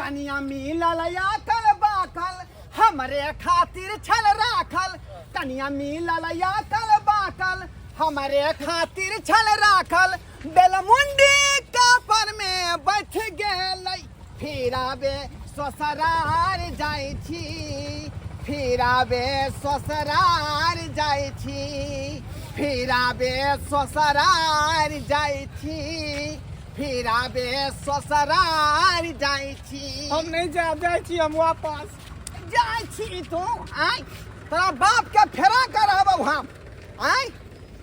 कनिया मिलल याकल बाकल हमरे खातिर छल राखल। कनिया मिलल याकल बाकल हमरे खातिर छल राखल। बेलमुंडी कापर में बैठ गेलै। फिर आबे ससुरार जाइ छी, फिर आबे ससुरार जाइ छी, फिर आबे ससुरार जाइ छी, फिर आबे ससुरार जाइ छी। हम नहीं जायब, जाइ छी हम वापस। जाइ छी तू? आय तोरा बाप के फेरा कर रहबौ हम। आय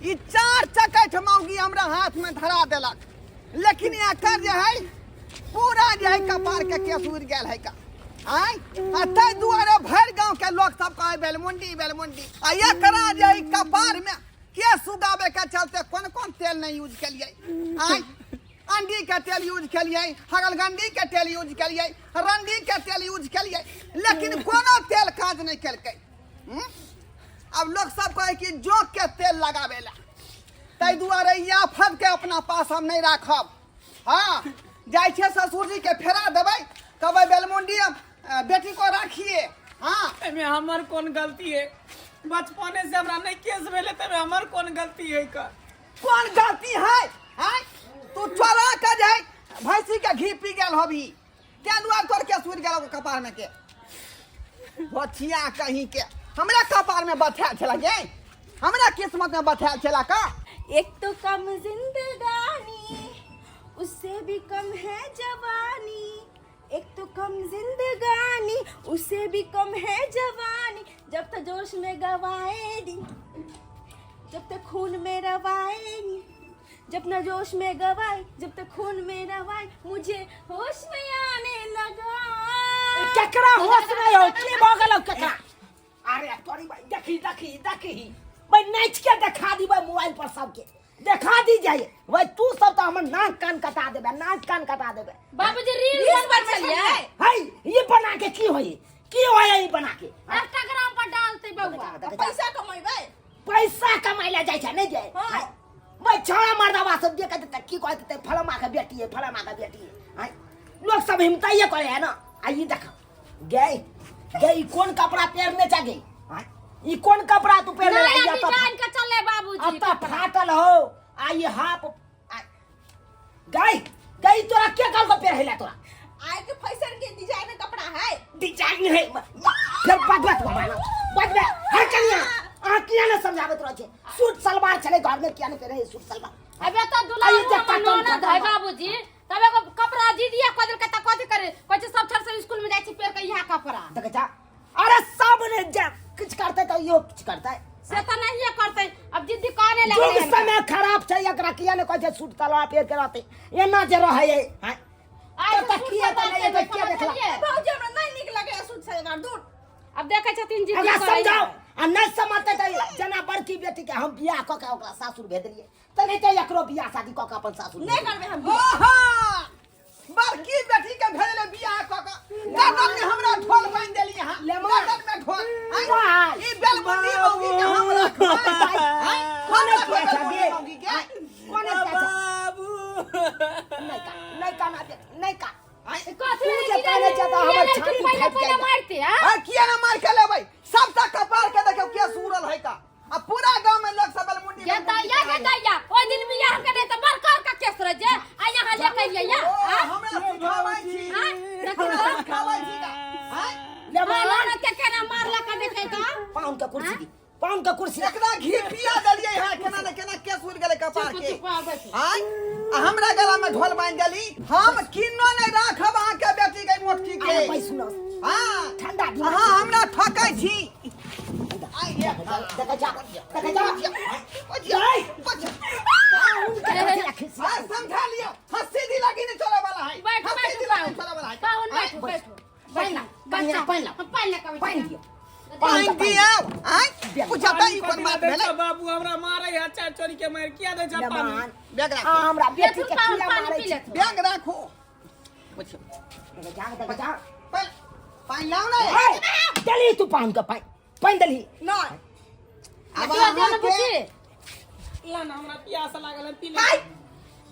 ई चार चकैठ मौगी हमरा हाथ में धरा देलक, लेकिन एकर जे है पूरा जे है कपार के केस उड़ि गेल है का। आय आ ताहि दुआरे भरि गांव के लोग सब कहे बेलमुंडी बेलमुंडी। आ एकरा जे है कपार में केस उगावे के चलते कोन कोन तेल नहीं यूज केलिए। आय अंडी के तेल यूज केलिए, हगलगंडी के तेल यूज केलिए, रंडी के तेल यूज केलिए, लेकिन कोनो तेल काज नहीं केलकै। अब लोग सब कहे कि जोंक के तेल लगावे ला, ताहि दुआरे ई आफत के अपना पास हम नहीं राखब। हाँ जाइ छियै ससुर जी के फेरा देबै, कहबै बेलमुंडी बेटी को राखिए। हाँ एहिमे हमर कोन गलती है? बचपने से हमरा नहीं केस भेलै, तमे हमर कोन गलती है का? कोन गलती है? आँय तू चोरा के जे भैंसी के घी पी गेल होबी, तें दुआरे तोर केस उड़ि गेल कपार में के। बथिया कहीं के हमरा कपार में बथायल छला गे, हमरा किस्मत में बथायल छला का। एक तो कम जिंदगानी उससे भी कम है जवानी, एक तो कम जिंदगानी उससे भी कम है जवानी, जब तक जोश में गवाएगी, जब तक खून में रवाएगी, जब न जोश में गवाए, जब तक खून में रवाए, मुझे होश में आने लगा। केकरा होश में हो की भ गेलौ केकरा? अरे तोरी भाई देखी देखी देखी भाई नाच के देखा दी भाई मोबाइल पर सबके देखा दी जाए भाई। तू सब तो हमर नाक कान कटा देबे, नाक कान कटा देबे। बाबूजी रील बनबै छलियै। है ये बना के की होई, की होई ई बना के? इंस्टाग्राम पर डालते बउआ, पैसा कमेबै। पैसा कमाइ ला जाइ छै नहीं जाए। हाँ। भाई छौड़ा मर्दवा सब देख देते की कह देते फलामा के बेटी है, फलामा के बेटी है। हैं? लोग सब हिमताइए करे है ना। आ ई देख गए गए ई कोन कपड़ा पहनने चा गई? हैं? ई कोन कपड़ा तू पहनने नया ला? डिजाइन के चले बाबूजी। अब तो फाटल हो आ ई हाफ गई गई तोरा के काल को पहनला तोरा? आइ के फैशन के डिजाइन कपड़ा है, डिजाइन है। फिर बदबत हो माना बदबे हर कनिया आ किया ने समझाबत रह छे। सूट सलवार छले घर में किया ने पहने सूट सलवार? अबे तो दुलारू आई जे हमर कटल ननद कटल है बा। बाबूजी, तब एगो कपड़ा दीदिया कह देलकै त कथी करे? कहै छै सब छर से स्कूल में जाइ छी पेर के इहा कपड़ा। देख जा, अरे सब ने जे किछ करते त इहो किछ करते, से त नहिए करते। अब जिद्दी कहने लगलै युग हन। समय खराब छै, एकरा किया ने कहै छै सूट सलवार पहिर के रहते, एना जे रहै है। हैं? आइ तऽ सूट किया तऽ सलवार नहि एबै, किया समझलियै? देखला? भौजी हमरा नहीं नीक लगैया सूट सलवार दूर। अब देखै छथिन जिद्दी एकरा करैया। समझाओ आ नहीं समझते तऽ जेना बड़की बेटी के हम बियाह कऽ के ओकरा सासुर भेजलियै तऽ नहि तऽ एकरो बियाह शादी कऽ के अपन सासुर नहीं करबै हम बियाह। ओहो बड़की बेटी के भेजले बियाह कऽ के गर्दन में हमरा ढोल बांधि देली अहाँ, लेमा। गर्दन में ढोल। आँय, बाय। ई बेलमुंडी मौगी के हम रखबै। आँय, हम कोने रखबै किया बेलमुंडी छगे? मौगी के। कोने किया छगे? बाबू नहीं का नहीं का ना बेटी, नहीं का। आँय, कथी तू लड़की जे कहने रहे? छे तऽ हमर ये लड़की छाती पहिले फाटि पहिले जाइए। मारते, हाँ? आँय, किया ना मार के लेबै? सबटा कपार के देखियौ के सूरल है का। आ पूरा गांव में लोग सब बेलमुंडी ये बेलमुंडी दैया कहै के दैया, ओहि दिन बियाह के नहि तऽ बड़का बड़का केस रह जे, आ यहाँ लेके अइयै या, ओ, हाँ? हमरा सिखाबै छी। हाँ? देखू हमरा तऽ। सिखाबै छी का? आँय? लेमा। हाँ, ननद के केना मारलक आ देखै तऽ? पाहुन के कुर्सी दी, पाहुन के कुर्सी। एकरा घी पिया देलियै है, केना ने केना केस उड़ि गेलै कपार चुप के। चुप आ बैठू। आँय? आ हमरा गला में ढोल बांधि देली। हम किन्नो नहि राखब अहाँके बेटी के मोटकी के। अरे भाई सुनो, हाँ। ठंडा दिमाग अहाँ हमरा ठकै छी। देख जा, देख जा, हाँ, समझा लियो। हंसी दी लगी नहीं चले वाला है। बैठ, हंसी बैठ, दी लगी नहीं चले वाला है। पाहुन बैठू, बैठू। पानि ला, बच्चा, पानि ला। हम पानि लऽ के आबै छी। पानि दियौ। पानि दियौ। आँय? पूछता ई कोन बात भेलै? बाबू हमरा मारै है चार चोरी के मार किया दै छै पानी? लेमान, बैग आ राखू, हमरा बेटी के पाहुन किया पानि मारै पी छी? लेथुन। बैग राखू। पूछियौ। देख जा, देख जा। पानि पानि लाउ ने। हे, देली तू पाहुन के पानि, पानि देली। नहि। आब दियौ, दियौ ने अहाँके बुच्ची। ला ना हमरा प्यास लागल है पी ले। हाय।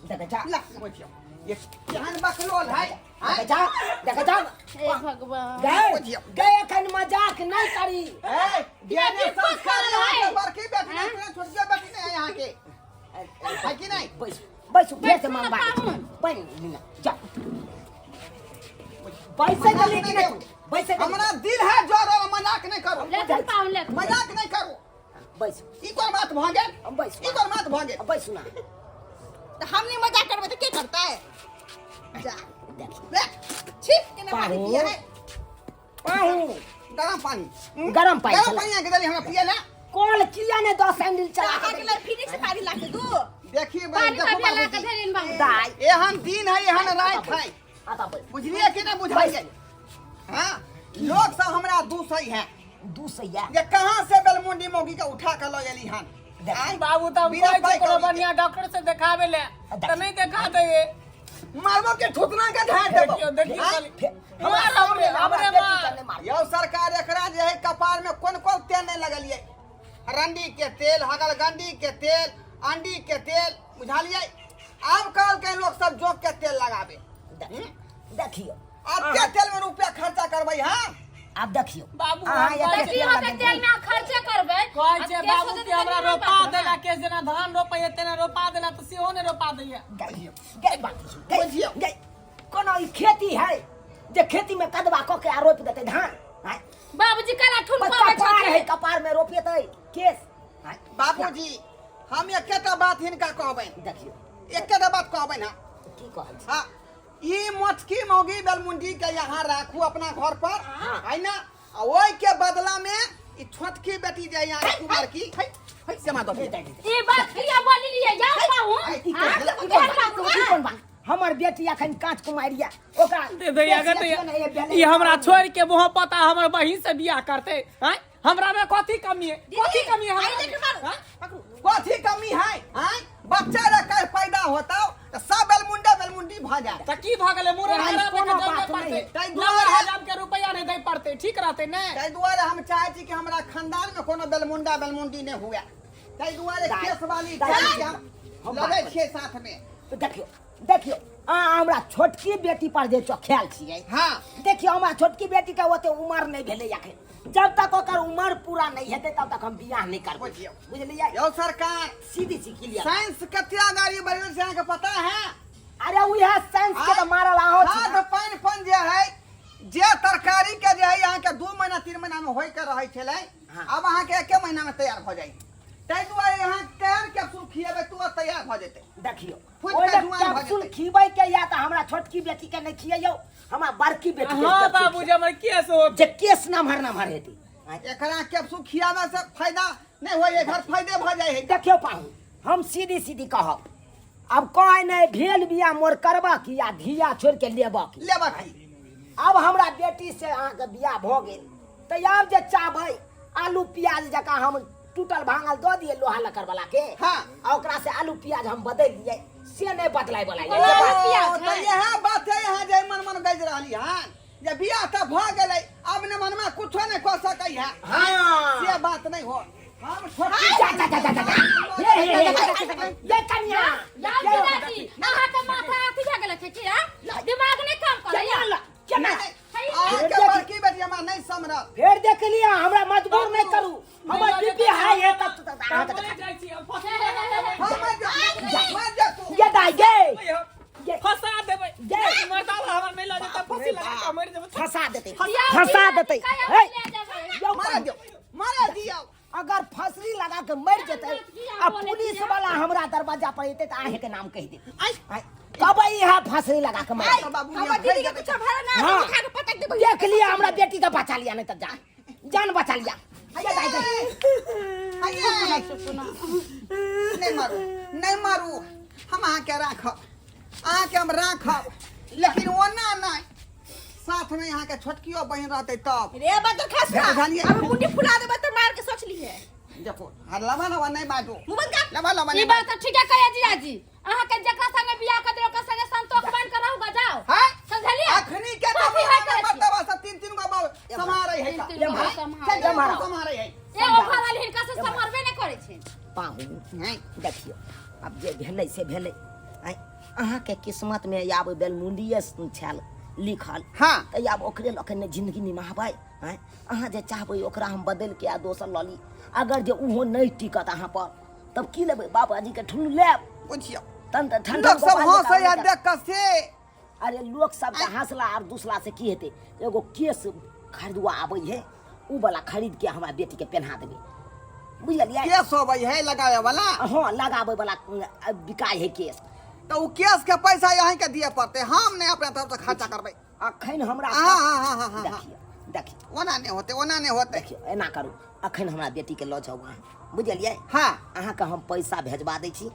देख जा। ला, पूछियौ। ये केहन बकलोल है? देखै छौ देखै छौ हे भगवान गए बुझियौ। गए एखन मजाक नहि करी ए, जेने विपत संस्कार करल यहाँ है। के बड़की बेटी नहीं तेरे छोटकी बेटी नहीं है यहाँ के है कि नहीं बैसू बैसू फेर से बैसू ना मांगबा पाहुन। पानि लिअ जाओ बैसे के लेकिन नहीं बैसे के हमरा दिल है जोर मजाक नहीं करो लेकिन पाहुन ले मजाक नहीं करो बैसू ई कोन बात भऽ गेल हम बैसू ई कोन बात भऽ गेल बैसू ना तो हम नहीं मजाक करबे तो के करता है जा देखी बैठ छी केना पानी पाहुन। पिए है पाहुन गरम पानी गरम पानि गरम छलै। पानी आके देली हमरा पिए ला कल किया ने 10 सैंडल चला अहाँ के लिए फिनिक्स पानी ला के दू देखिए पानी देखो का भी ला के बाबूजी धरिन बाबू दाई एहन दिन है एहन रात है आता बैठ बुझलिए कि नहीं बुझलिए हाँ लोग सब हमरा दूसई है दू सैया ये कहाँ से बेलमुंडी मौगी के उठा के लऽ एली हन आँय? बाबू तऽ हम बिना कहै पाइ छी कोनो कौड़ी के। बढ़िया डॉक्टर से देखाबे ले तऽ नहि देखा दैये मारबो के थुतना के झाड़ देबो देखियौ देखियौ आँय? खाली। मार हमरे हमरे मार यौ सरकार एकरा जे है कपार में कोन कोन तेल नहीं लगलिए रंडी के तेल हगलगंडी के तेल अंडी के तेल बुझलिए आब कहलकै लोग सब जोक के तेल लगाबे देखियो अब के तेल में रुपया खर्चा करबै हाँ आब देखियो बाबू, अहाँ हम एते कहै की होतै तेल में खर्चे करबै कहै छै आ केस बाबू होतै कि तऽ हमरा कनि रोपा बात देला ना। केस जेना धान रोपैया तेना रोपा देला तऽ सेहो नहि रोपा दैया गई गई बात गई गई कोनो ई खेती है जे खेती में कदवा क के आ रोप देते धान आँय? बाबूजी काला ठुन बस पाबै कपार है छथिन कपार में रोपियतै केस आँय? बाबूजी हम एकेटा बात हिनका कहबनि देखियो एकेटा बात कहबनि हँ की कहै छी हाँ ई मोटकी मौगी बेलमुंडी के यहाँ राखू अपना घर पर है ना आ ओहि के बदला में ई छोटकी बेटी जे यहाँ कुमार की है है सेमा दो ई बात किया बोली लिए जाओ पाहु ई कोन ई कोन बात? ई कोन बात हमर बेटी अखन कांच कुमारी या ओकरा दे दैया केस गे अथियो नहि है, दैया भेलै ई हमरा छोड़ के मुँह पता हमर बहिन से बियाह करते हैं हमरा में कथी कमी है कथी कमी है आई हमरा देख में? मारू हाँ? पकड़ू कथी कमी है हैं बच्चा रे कल पैदा होता तो सब बेलमुंडा बेलमुंडी भ जाए तऽ की भऽ गेलै मुड़न भाई, कराबै के कोनो जरूरत बात पड़तै नहि। ताहि दुआरे- नब्बे हजार के रुपैआ नहि दै पड़तै ठीक रहतै ने ताहि दुआरे हम चाहै छी कि हमरा खानदान में कोनो बेलमुंडा बेलमुंडी नहि हुए ताहि दुआरे दाइ- केस वाली दाइ- चाहै छी हम हम लड़ै बात छियै साथ में तो देखियो देखियो अहाँ हमरा छोटकी बेटी पर जे चौखायल छियै हाँ देखियो हमरा छोटकी बेटी के ओते उमर नहि भेलै अखन जब तक ओकर उमर पूरा नहि हेतै तब तक हम बियाह नहि करबै बुझियौ। बुझलियै यौ सरकार सीधी सी क्लियर साइंस कते गाड़ी बढ़ से अहाँके पता है अरे उएह साइंस के तऽ मारल अहाँ छी खाद पानि पानि जे है जे तरकारी के जे है अहाँके 2 महीना 3 महीना में होय के रहै छलै हाँ। अब अहाँके एके महीना में तैयार भऽ जाइ ताहि दुआरे अहाँ तैयार कैप्सूल खिएबै तुरंत तैयार भऽ जेतै देखियो फुटि के ओहिमे जुआन भऽ कैप्सूल जेतै। खिबै के या तऽ हमरा छोटकी बेटी के नहि खियैयौ हमरा बड़की बेटी के हाँ कैप्सूल बाबू खिया। जे हमर केस हो जे केस नमहर नमहर हेतै एकरा कैप्सूल खियाबै से फायदा नहि होइ है घर फायदे भऽ जाइ है देखियौ पाहु हम सीधी सीधी कहब आब कह नहि भेल बियाह मोर करबा की या धिया छोड़ि के लेबऽ की लेबऽ की आब हमरा बेटी से अहाँके बियाह भऽ गेल तऽ आब जे चाहबै आलू प्याज जकाँ हम टूटल भांगल दऽ दियै लोहा लक्कड़ वाला के हाँ। आ ओकरा से आलू प्याज हम बदलि दियै से नहि बदलाय वाला कोना ये बात। प्याज ओ, तऽ है? इएह बात है यहाँ जे मन मन गजि रहली हन जे बियाह तऽ भऽ गेलै अब ने मनमे कुछो नहि कऽ सकै है हाँ। से बात नहि हो हम छोटकी जा जा जा जा जा जा। हे हे हे हे। ये कन्या जाओ ये दादी अहाँ के माथा अथी भए गेल छै की आ दिमाग नहि काम करैया केना केना अहाँके बड़की बेटी हमरा नहि समरल फेर देख लिअ हमरा मजबूर नहि करू हमर बीपी हाई है तब तक हम मरि जाइ छी हम फंसा देबै। हम मरि मरि जा तू ये दाई गे ये फंसा देबै ये मर्दावा हमरा नहि लऽ जेतै फंसी लगा कऽ मरि जेबै फंसा देतै दिया फंसा देतै हे हे यौ मारा दियौ मारा दियौ अगर फंसरी लगा के मर जेतै आ पुलिस वाला हमरा दरवाजा पर एतै तऽ अहें के नाम कहि देत आँय, कहबै इहा फंसरी लगा के मर तो बाबू हमर दीदी के कुछ भरा ना हाँ। उठा के पटक देबै देख लिया हमरा बेटी के बचा लिया नहीं तऽ जान जान बचा लिया ये दाई गे नहीं मारू नहीं मारू हम अहाँके राखब अहाँके हम राखब लेकिन ओना नहीं साथ में अहाँके छोटकियो बहिन रहतै तब रे बदर खसरा बुझलियै? अब मुंडी फुला देबै तऽ मार के सोच ली है देखो हर लबा लबा नहीं बाजू मुंह बंद कर लबा लबा ई नहीं बात तऽ ठीके कहै जीजाजी अहाँ के जेकरा संगे बियाह कर देबै ओकरा संगे संतोष मान के रहू जाओ हैं? समझलियै अखनी के कथी है करै छी? मर्तबा से तीन तीन गो बाबू समारै है तीन तीन गो तीन सम्हारै। तीन गो सम्हारै है ए ओ घरवाली हिनका से सम्हरबे नहि करै छै पाहुन देखियौ आब जे भेलै से भेलै आँय अहाँके किस्मतमे आब बेलमुंडिये छल लिखल। हाँ। तऽ आब ओकरे लऽ के ने जिंदगी निमाहबै। आँय, अहाँ जे चाहबै ओकरा हम बदलि के आ दोसर लऽ ली। अगर जे ओहो नहि टिकत अहाँ पर तब की लेबै? बाबाजी के ठुल्लू लेब। बुझियौ तहन तऽ ठंडा लोक सब हंसैया देख कऽ से। अरे लोक सबके हंसला आर दूसला से की हेतै? एगो केस खरीदुआ आबै है, उ वाला खरीद के हमरा बेटी के पेन्हा देबै, बुझलियै? केस अबै है लगावे वाला? हाँ, लगाबै वाला बिकाय है केस। तऽ उ केस के पैसा अहीं के दिए पड़तै, हम नहि अपना तरफ से खर्चा करबै। अखन हमरा हाँ, हाँ, हाँ, हाँ, हाँ, हाँ। देखियौ, देखियौ। ओना नहि होतै, ओना नहि होतै। देखियौ, एना करू, अखन हमरा बेटी के लऽ जाउ अहाँ, बुझलियै? हाँ। अहाँके हम पैसा भेजबा दै छी,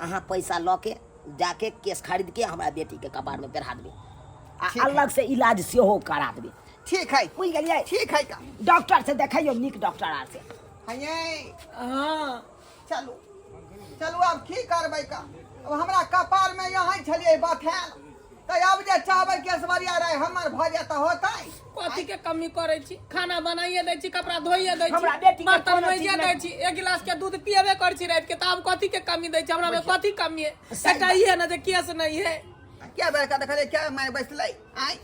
अहाँ पैसा लऽ के जाके केस खरीद के हमरा बेटी के कपार में पेढ़ा देबै आ ठीक है। अलग से इलाज सेहो करा देबै। ठीक है। बुझि गेलियै? ठीक है का। डॉक्टर से देखैयौ, नीक डॉक्टर आर से। हये। हाँ। चलू चलू, आब की करबै का? अब हमरा कपार में यहाँ छलियै बथेल, तऽ आब जे चाहबै केसवरिया राय हमर भऽ जाय तऽ होतै। कथी के कमी करै छी? खाना बनाइए दै छी, कपड़ा धोइए दै छी, हमरा बेटी के बर्तन कोनो माजिए चीज दै नहि। छी, एक गिलास के दूध पियबे करै छी राति के, तऽ आब कथी के कमी दै छी? हमरा में कथी कमी है? एकटा ई है ना जे केस नहीं है। क्या बेर का देखलियै क्या माय बैसलै आय?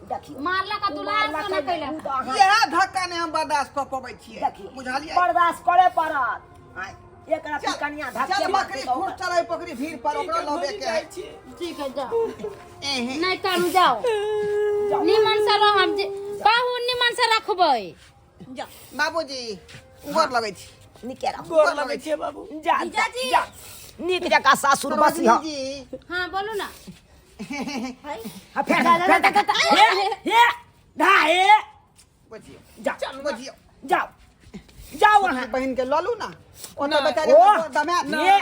देखियौ, मारलक आ दुलार से ना कैलक। उ तऽ अहाँ इएह धक्का नहि हम बर्दाश्त कऽ पबै छियै। देखियौ, बुझलियै? बर्दाश्त करे पड़त। आय। एकरा चल कनिया धक्के चल, मारतै बकरी तऽ खुर चलै पकड़ी भीड़ पर ओकरा लबे के है। ठीक है, जाओ। एहे। नहीं करू, जाओ, निमन से रह, हम जे पाहु निमन से रखबै। जा बाबूजी, गोर लगै छी। नीके रहू। गोर लगै छियै बाबू। जा जा। जीजाजी। जा, नीक जकाँ सासुर बसी। हँ। जी। हाँ, बोलू ना। हाँ, फेर फेर देख। हे हे धा हे। बुझियौ। जा। बुझियौ। जाओ जाओ अहाँ। बहिन के लऽ लू ना ओतऽ बेचारी ओ, दमे। हे।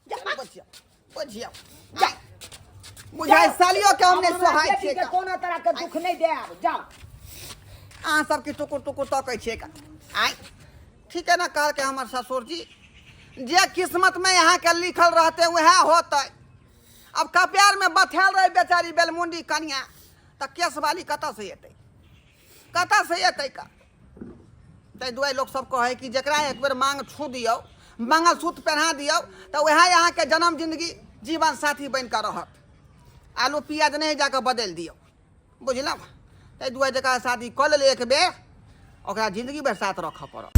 जा, बुझियौ बुझियौ, जा। बुझाइ सालियो के हम नहि सोहाइ छियै के कोनो तरह के दुख नहि देब, जाओ। अहाँ सबके टुकुर टुकुर तकै छियै का? आँय, ठीक है ना? कहलकै हमर ससुर जी जे किस्मत में अहाँके लिखल रहतै वएह होतै। अब कप्यार में बथेल रहे बेचारी बेलमुंडी कनिया, तऽ केस वाली कतऽ से एतै? कतऽ से एतै का? ताहि दुआरे लोक सब कहै कि जकरा एक बेर मांग छू दियौ, मंगलसूत्र पहिना दियौ, तऽ वएह अहाँके जन्म जिंदगी जीवन साथी बनि कऽ रहत। आलू प्याज नहि जाकऽ बदलि दियौ, बुझलहुँ? ताहि दुआरे जकरा शादी कऽ लेलै एक बेर, ओकरा जिंदगी भरि साथ रखऽ पड़त।